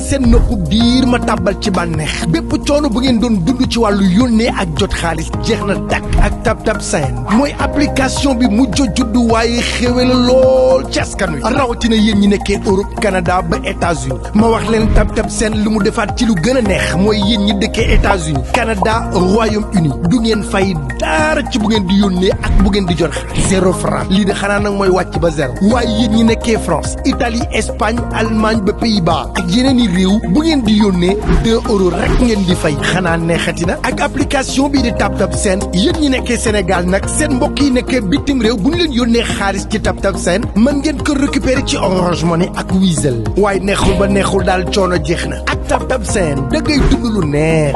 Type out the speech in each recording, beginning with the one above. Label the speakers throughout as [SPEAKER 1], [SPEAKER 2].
[SPEAKER 1] seen nopp biir ma tàbbal ci bànneex bépp coono bu ngeen doon dund ci wàllu yónnee ak jot xaalis jeex na dakk ak TapTap Send mooy application bi mujj juddu waaye xéwé la lool ci askan wi rawatina yéen ñi nekkee Europe Canada ba États-Unis ma wax leen TapTap Send lu mu defaat ci lu gën a neex mooy yéen ñi dëkkee États-Unis Canada Royaume-Uni du ngeen fay dara ci bu ngeen di yónnee ak bu ngeen di jot xaalis 0 franc lii de xanaa nag mooy wàcc ba zéro waaye yéen ñi nekkee France Italie Espagne Allemagne ba Pays-Bas ak yeneen i réew bu ngeen di yónnee 2 euros rek ngeen di fay xanaa neexati na ak application bii di TapTap Send yéen ñi nekkee Sénégal nag seen mbokk yi nekkee bitim réew bu ñu leen yónnee xaalis ci TapTap Send mën ngeen ko récupérer ci Orange Money ak Wizall waaye neexul ba neexul daal coono jeex na ak TapTap Send da ngay dund lu neex.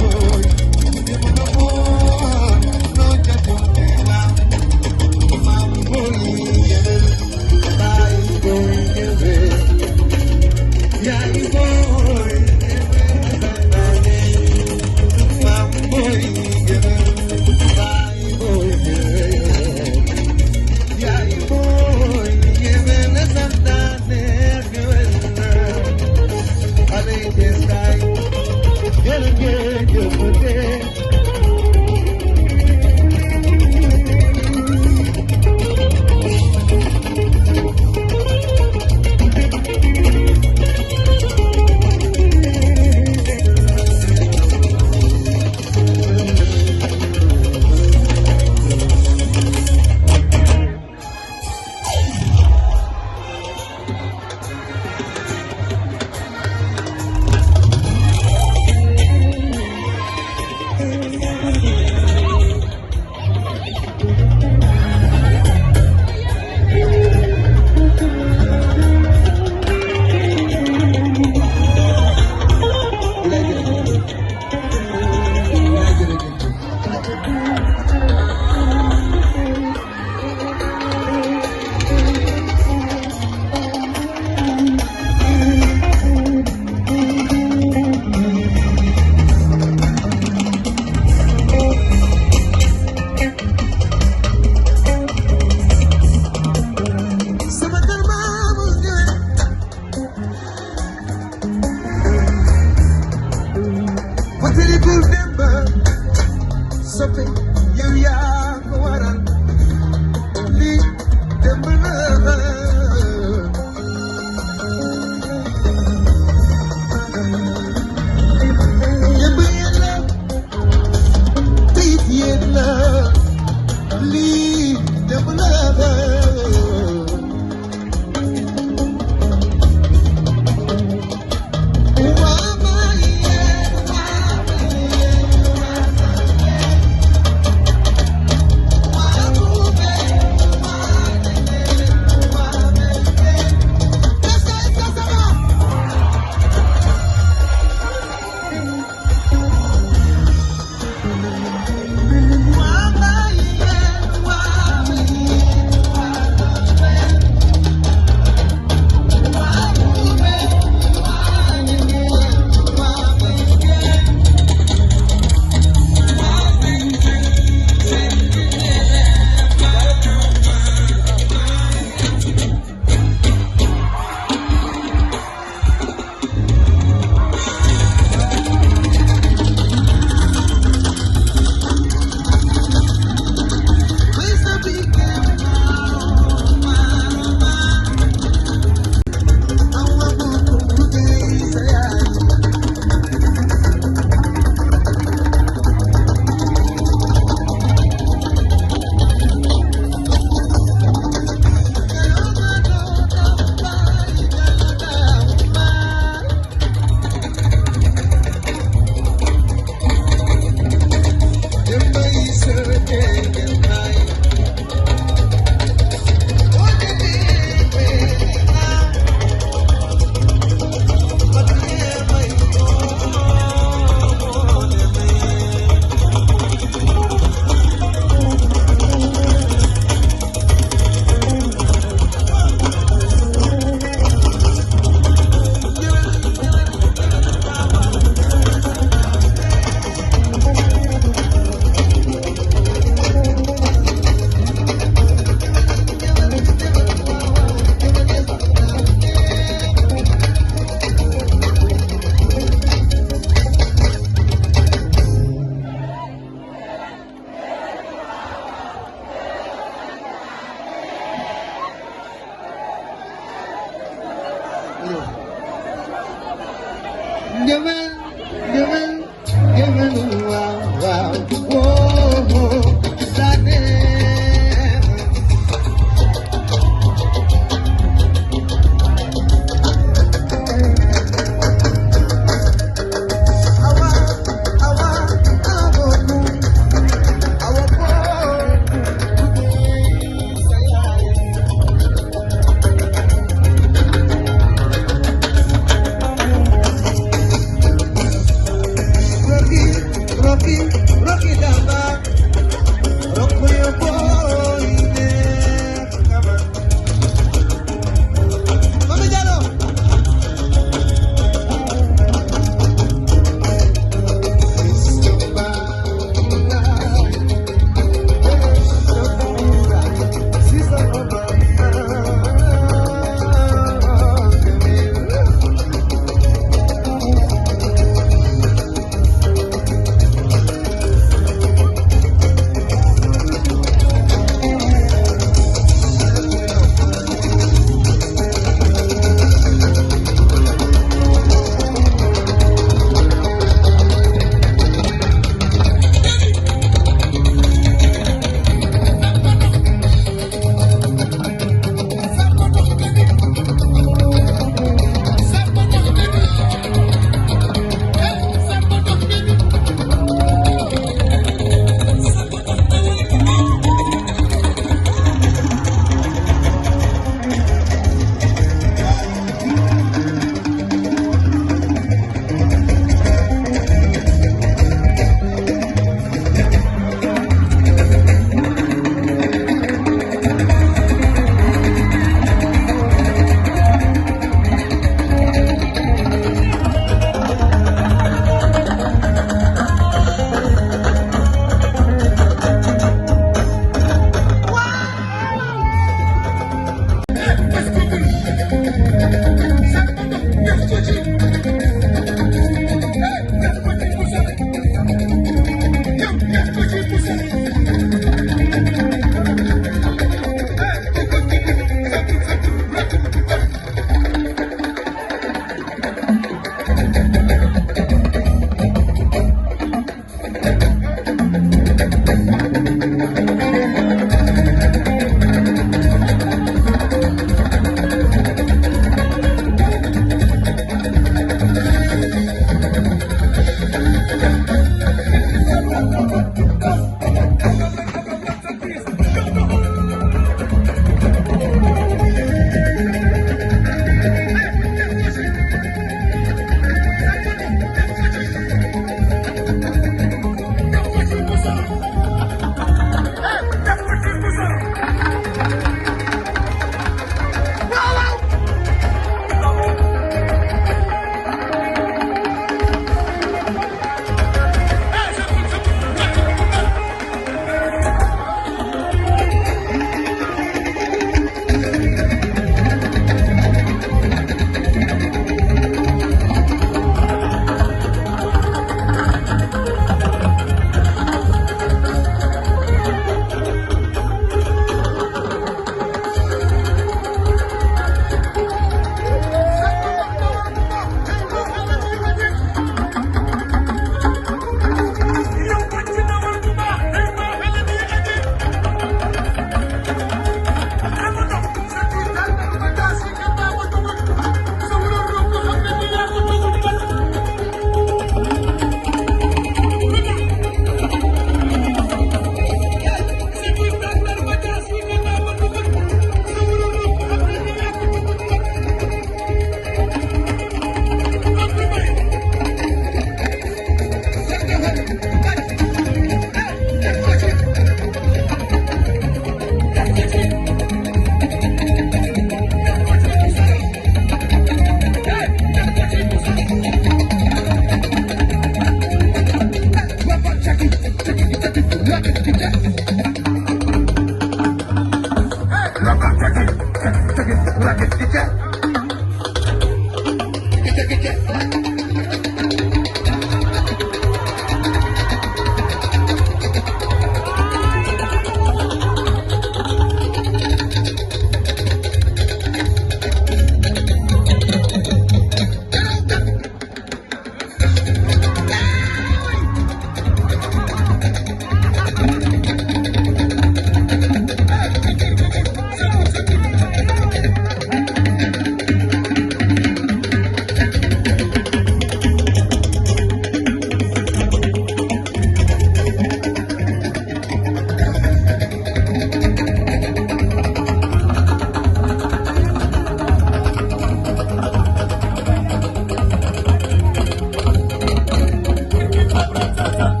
[SPEAKER 2] Tata